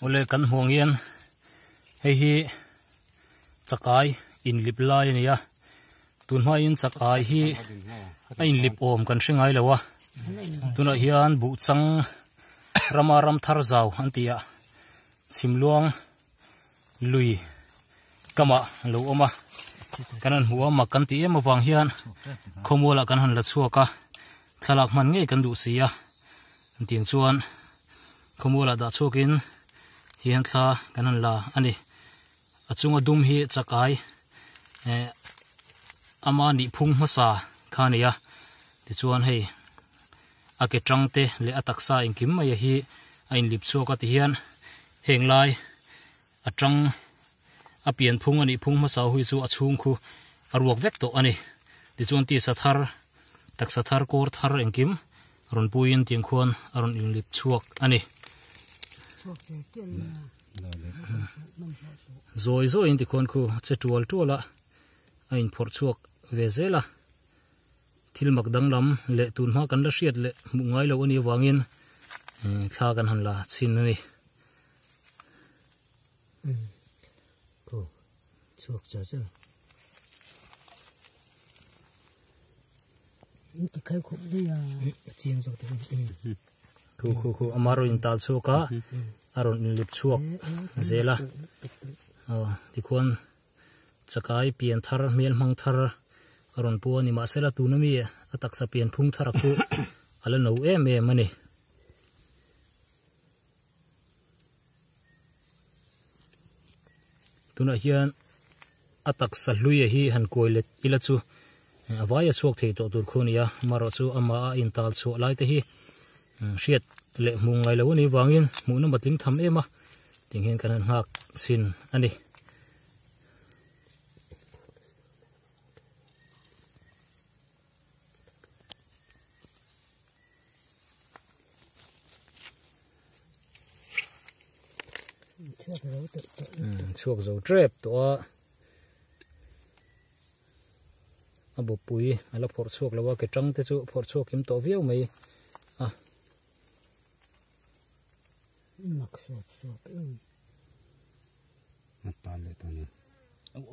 Awle kan hmuh ang hian hei hi chakai inlip lai a ni a tun hmain chakai hi a inlip awm kan hre ngai lo a tunah hian buh chang rama ram thar zau an tih ah chhimluang lui kamah a lo awm a kan han hmu a mak kan tih em avang hian khawmualah kan han la chhuak a thlalak hman ngei kan duh si a tiang chuan khawmualah dah chhuakin hian thla kan han la a ni a chunga dum hi chakai eh ama nih phung hmasa kha a ni a tichuan hei a ke tang te leh a taksa engkim mai a hi a inlip chhuak a tihian heng lai a tang a pian phung a nih phung hmasa hui chu a chhung khu a ruak vek tawh a ni tichuan tisa thar taksa thar kawr thar engkim rawn puiin tiang khuan a rawn inlip chhuak a ni. Zawi zawiin tikhuan khu che tual tual a a inphawrh chhuak ve zel a thil mak danglam leh tun hma kan la hriat leh hmuh ngai loh a nih avangin thla kan han la chhin a ni. Khu khu khu ama rawn intal chhuak a a rawn inlip chhuak zel a aw tikhuan chakai pian thar hmel hmang thar a rawn pu a ni mahsela tuna mi a taksa pian phung thar a khu a la no em em a ni. Tunah hian a taksa hluia hi han kuai let ila chu a vai a chhuak thei tawh tur khu a ni a amaherawh chu amah a intal chhuah lai te hi hriat leh hmuh ngai lo a nih vangin hmuhna matling tham em a ting hian kan han nghak chhin a ni. Chhuak zo tep tawh a a bawpui a la phawrh chhuak lo a ke tang te chu phawrh chhuak kim tawh viau mai a.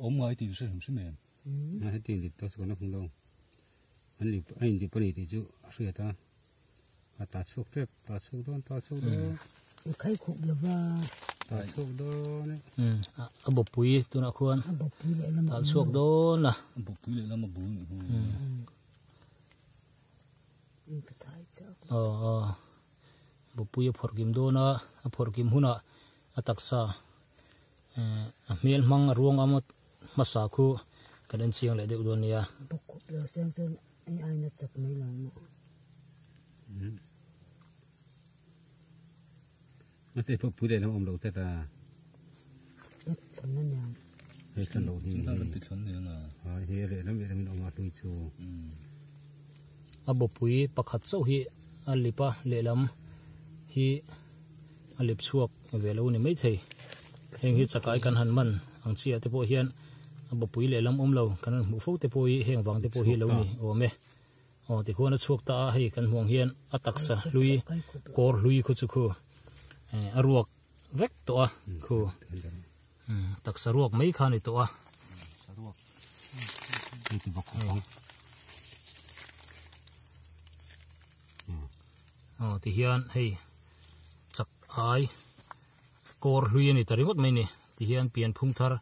Awm ngai tih hre hrim hrim em. Heti in lip tawh chu kan la hmu lo. An lip a in lip a ni tih chu a hriat a. A ta chhuak tep, ta chhuak dawn, ta chhuak dawn. A khai khup lo va. Ta chhuak dawn e. A bawpui tunah khuan a bawpui leh lam tal chhuak dawn a. A bawpui leh lam a bul nih hi. Aw aw bawpui a phawrh kim dawn a, a phawrh kim hunah a taksa a hmel hmang a ruang a hmasa khu kan en chiang leh deuh dawn nia. A bawpui pakhat chauh hi a lip a lehlam hi a lip chhuak ve lo a ni maithei heng hi chakai kan han man ang chiah te pawh hian a bawpui lehlam awm lo kan han hmuh fo te pawh hi heng vang te pawh hi a lo ni awm e aw tikhuan a chhuak ta a hei kan hmuh ang hian a taksa hlui kawr hlui khu chu khu a ruak vek tawh a khu taksa ruak mai kha a ni tawh a. Aw ti hian hei chak ai kawr hlui a ni ta ringawt mai ni ti hian pian phung thar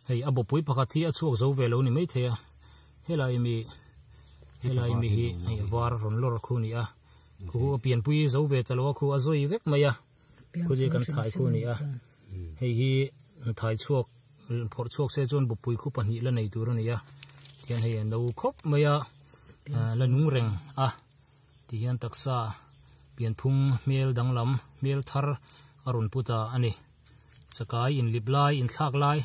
hei a bawpui pakhat hi a chhuak zo ve lo ni maithei a helai mi helai mi hi hei a var rawn lawr khu a ni a khu a pianpui zo ve ta lo a khu a zawi vek mai a khu chu kan thai khu a ni a hei hi thai chhuak phawrh chhuak se chuan bawpui khu pahnih la nei tur a ni a tihian hei a no khawp mai a la nung reng a. Tihian taksa pianphung hmel danglam hmel thar a rawn pu ta a ni. Chakai inlip lai inthlak lai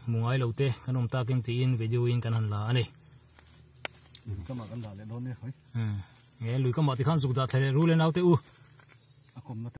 hmu ngai lo te kan awm takin tiin video in kan han la a ni. Lui kamah kan dah leh dawn nia khawi. Lui kamah tikhan zuk dah thla leh rul e naute u. A kawmna te.